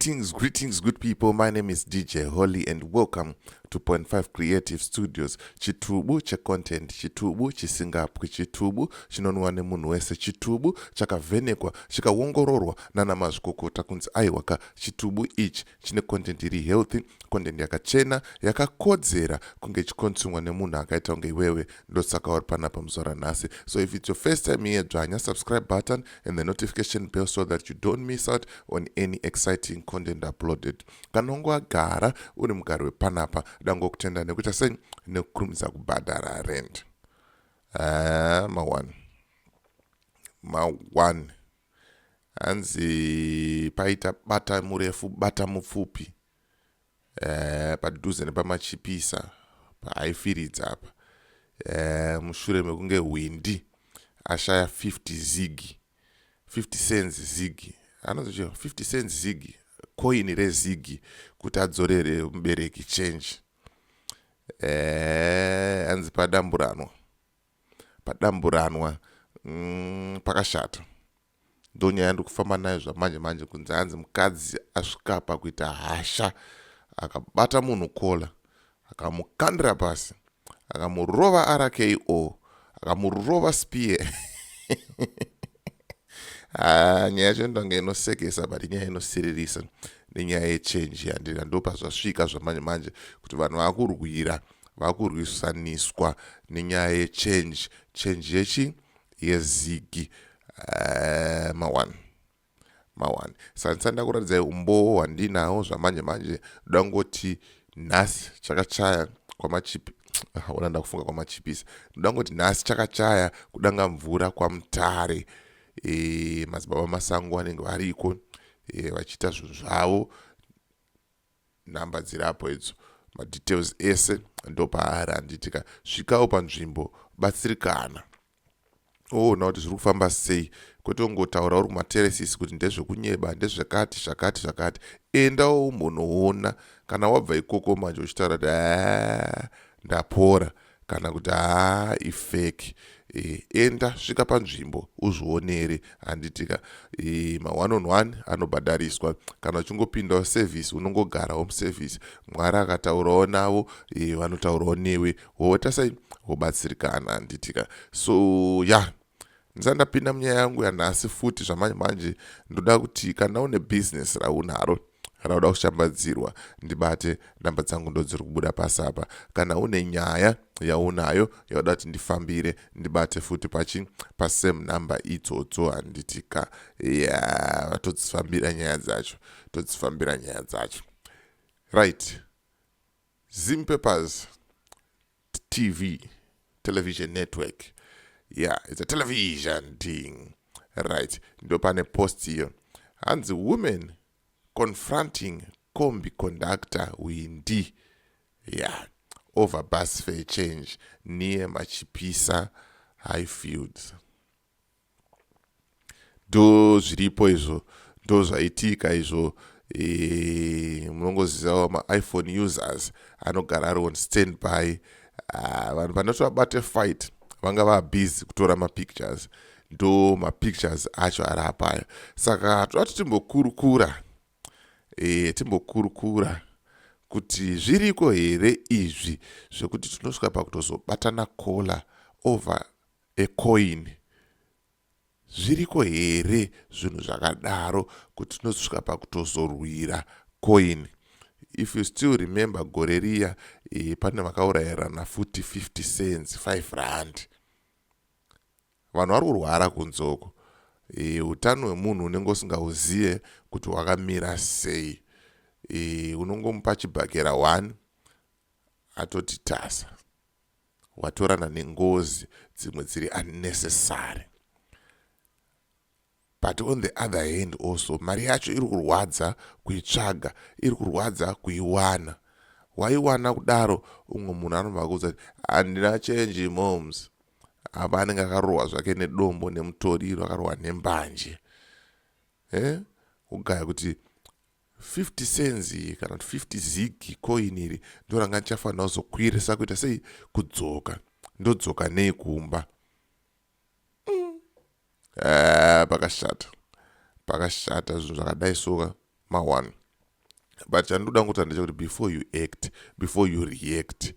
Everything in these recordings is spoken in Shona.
Greetings, greetings, good people. My name is DJ Holly, and welcome to Point 5 Creative Studios. Chitubu checontent, chitubu chisingapwi, chitubu chinonwa nemunhu wese, chitubu chakavhenekwa, chikaongororwa nana mazvikokota kunzi aiwaka, chitubu ichi chine content iri healthy, content yakachena, yakakodzera kunge ichikonsumwa nemunhu akaita kunge iwewe. Ndosaka uri panapa muzuva ranhasi. So if it's your first time here, dzvanya subscribe button and the notification bell so that you don't miss out on any exciting content uploaded. Kana unge wagara uri mugari wepanapa, dangokutenda nekuita sei, nekukurumidza kubhadhara rent. Ma1 ma1, hanzi paita bata murefu bata mupfupi padhuze nepamachipisa paaifiridza apa, mushure mekunge hwindi ashaya 50 zig, 50 cents zig, anonzi 50 cents zig, koini rezigi, kuti adzorere mubereki change. Hanzi padamburanwa, padamburanwa, pakashata. Ndonyaya ndiri kufamba nayo zvamanje manje, kunzi hanzi mukadzi asvika pakuita hasha, akabata munhu collar, akamukandira pasi, akamurova RKO, akamurova spear. Ah, nyaya yacho ndonge inosekesa, but inyaya inosiririsa, nenyaya yechange yandira. Ndo pazvasvika zvamanje manje kuti vanhu vakurwira, vakurwisaniswa nenyaya yechange, change yechi yezigi. Ma1 ma1, saka ndisati ndakuratidzai umbowo hwandinawo zvamanje manje, ndoda ngoti nhasi chakachaya kwamachipi, ona ndakufunga kwamachipisa, ndoda ngoti nhasi chakachaya kudanga mvura kwaMutare. Madzibaba Masango vanenge variko vachiita zvinhu zvavo. Nhamba dziri idzo, madetails ese ndopaari, handitika? Svikawo panzvimbo, batsirikana, oona kuti zviri kufamba sei, kwete kungotaura uri kumaterraces kuti ndezvekunyeba, ndezvekati zvakati zvakati. Endawo umbonoona. Kana wabva ikoko manje uchitaura kuti haa, ndapora, kana kuti haa, ifake, enda, svika panzvimbo uzvionere, handitika? Ma1 on 1 anobhadhariswa. Kana uchingopindawo service, unongogarawo muservice, Mwari akataurawo navo, vanotaurawo newe, woita sei, wobatsirikana, handitika? So ya, yeah, ndisati ndapinda munyaya yangu yanhasi futi zvamanje manje, ndoda kuti kana une bhizinesi raunaro rauda kushambadzirwa, ndibate. Namba dzangu ndo dziri kubuda pasi apa. Kana une nyaya yaunayo yauda kuti ndifambire, ndibate futi pachi pasame number idzodzo, handitika? Ya, todzifambira nyaya dzacho, todzifambira nyaya dzacho. Right, Zimpapers TV, television network, yeah, it's a television thing, right? Ndo pane post iyo, hanzi "Women confronting combi conductor Windi, yeah, over bus fare change near Machipisa Highfields." Ndo zviripo izvo, ndo zvaitika izvo. Munongozivawo maiPhone users anogara ari on standby. Vanhu vanoti vabate fight vanga vabusy kutora mapictures, ndo mapictures acho ari apayo. Saka toda kuti timbokurukura, timbokurukura kuti zviriko here izvi zvekuti tinosvika pakutozobatana collar over a coin? Zviriko here zvinhu zvakadaro kuti tinosvika pakutozorwira coin? If you still remember, gore riya pane vakaurayirana futi 50 cents, 5 rand. Vanhu vari kurwara kunzoko. Utano hwemunhu unenge usingauzive kuti hwakamira sei. Unongomupa chibhakera 1, atoti tasa, watorana nengozi dzimwe dziri unnecessary. But on the other hand also, mari yacho iri kurwadza kuitsvaga, iri kurwadza kuiwana. Waiwana kudaro, umwe munhu anobva kuudza kuti handina change, moms. Apa anenge akarohwa zvake nedombo, nemutoriro, akarohwa nembanje. Kugaya kuti 50 cents kana kuti 50 zig coin iri ndo ranga ndichafanira kuzokwirisa kuita sei, kudzoka, ndodzoka nei kumba? Pakashata, pakashata. Zvinhu zvakadai soka ma1. But chandinoda kungotaura ndechekuti before you act, before you react,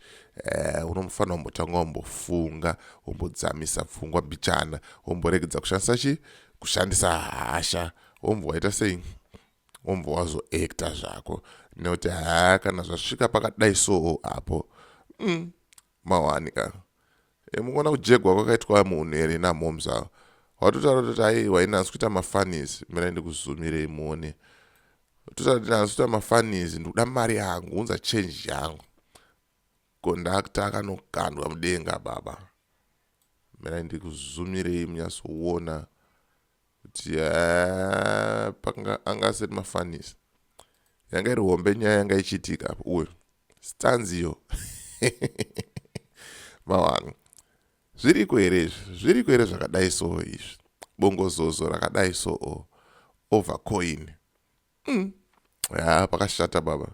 unofanira kumbotanga wambofunga, wombodzamisa pfungwa mbichana, womboregedza kushandisa chi kushandisa hasha, wombva waita sei, wombva wazoacta zvako, nekuti haa, kana zvasvika pakadai soo apo, mawani ka. Mukuona kujegwa kwakaitwa munhu here namoms avo? Watotaura kuti aiwa, ini handisi kuita mafunnies. Mirai ndikuzumirei muone. Totaura kuti handisi kuita mafunnies, ndikuda mari yangu, unza change yangu. Kondakta akanokandwa mudenga baba. Mirai ndikuzumirei munyatsoona kuti panga anga asiri mafunnies, yanga iri hombe nyaya yanga ichiitika apo. Uyu stanziyo mawani, zviriko here izvi? Zviriko here zvakadai so izvi? Bongozozo rakadai so over coin. Ya, pakashata baba,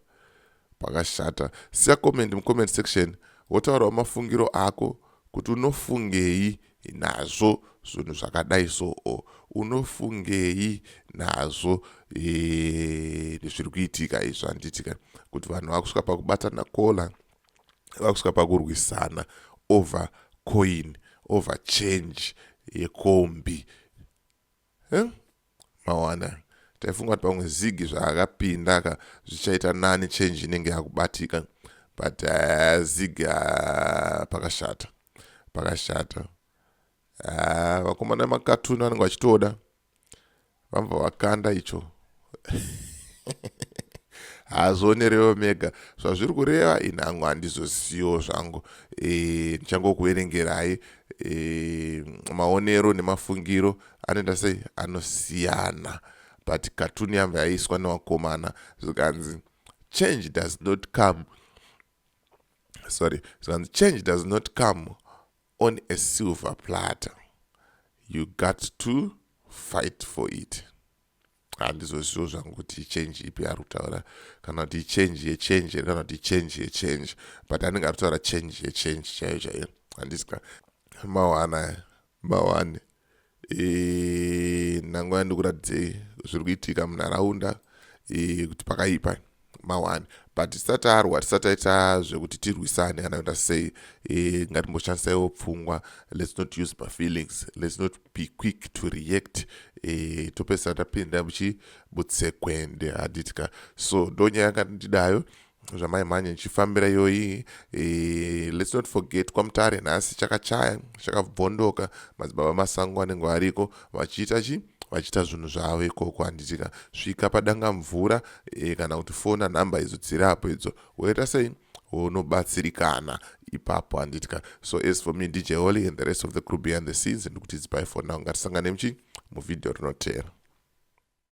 pakashata. Siya comment mucomment section, wotaurawo mafungiro ako kuti unofungei nazvo zvinhu zvakadai so, unofungei nazvo zviri kuitika izvo, handitika? Kuti vanhu vakusvika pakubatana kola, vakusvika pakurwisana over coin, over change yekombi, eh? Mawana, taifunga kuti pamwe Zigi zvaakapinda ka zvichaita nani, change inenge yakubatika, but Zigi, pakashata, pakashata. Vakomana vemakatuni vanenge vachitoda vambva vakanda icho. Hazvionerewo mega zvazviri kureva, ini hangu handizosiyiwo zvangu. Ndichangokuverengerai maonero nemafungiro anoita sei, anosiyana, but katuni yambva yaiswa nevakomana, zvikanzi change does not come, sorry, zvikanzi change does not come on a silver platter, you got to fight for it. Handizozivo zvangu kuti ichange ipi ari kutaura, kana kuti ichange yechange here, kana kuti ichange yechange, but anenge ari kutaura change yechange chaiyo chaiyo, handisika? Mawana, mawane. Nhango yandikuratidzei zviri kuitika munharaunda, kuti pakaipa, mawani. But tisati arwa, tisati taita zvekuti tirwisane kana kuita sei, ngatimboshandisaiwo pfungwa. Let's not use mafeelings, let's not be quick to react, topedzisira tapinda muchibutsekwende, handitika? So ndo nyaya yanga ndidayo zvamaimhanya ndichifambira iyoyi. Let's not forget, kwaMutare nhasi chakachaya, chakabvondoka. Madzibaba Masango anenge variko vachiita chi vachiita zvinhu zvavo ikoko, handitika? Svika padanga mvura, kana kuti fona nhamba idzo dziri apo idzo, woita sei, unobatsirikana ipapo, handitika? So as for me, DJ Holly and the rest of the crew behind the scenes, ndikuti it's bye for now. Ngatisangane muchi muvhidhiyo rinoteera.